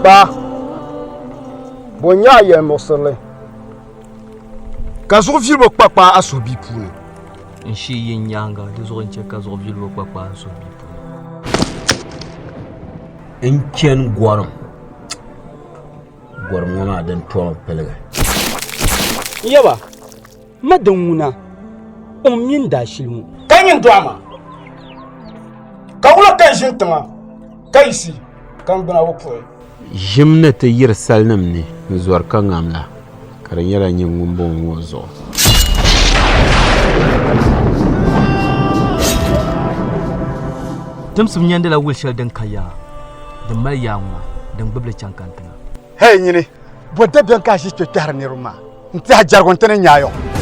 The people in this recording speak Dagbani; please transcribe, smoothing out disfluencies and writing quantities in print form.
Baa, bɔ n-nyɛ a yɛlimuɣisirili ka zuɣu viɛlibu kpakpa a suhu bia puuni? N shii yi n nyaaŋa, di zuɣu n-chɛ ka zuɣu viɛlibu kpakpa n suhu bia puuni. N chani gɔrim, gɔrim ŋɔ maa din tɔmi piligi. N yaba, ma din ŋuna, o mi n daashili ŋɔ. Ka nyin dɔɣi ma, ka wula ka n ʒini tiŋa ka yiɣisi ka n gbuna bi puhi? Ʒim ni ti yiri salinim ni n-zɔri ka ŋam la, ka di nyɛla nyin ŋumbɔŋɔ ŋɔ zuɣu. Timsim nyɛndila wul shɛli din ka yaa, din mali yaa ŋuna, din gbibi li chaŋ kantiŋa. Hei nyini, bɔ dabiɛm ka a ʒi kpe kpɛhiri niriba maa n-tɛhi jɛrigu nti ni nya a yɔŋ?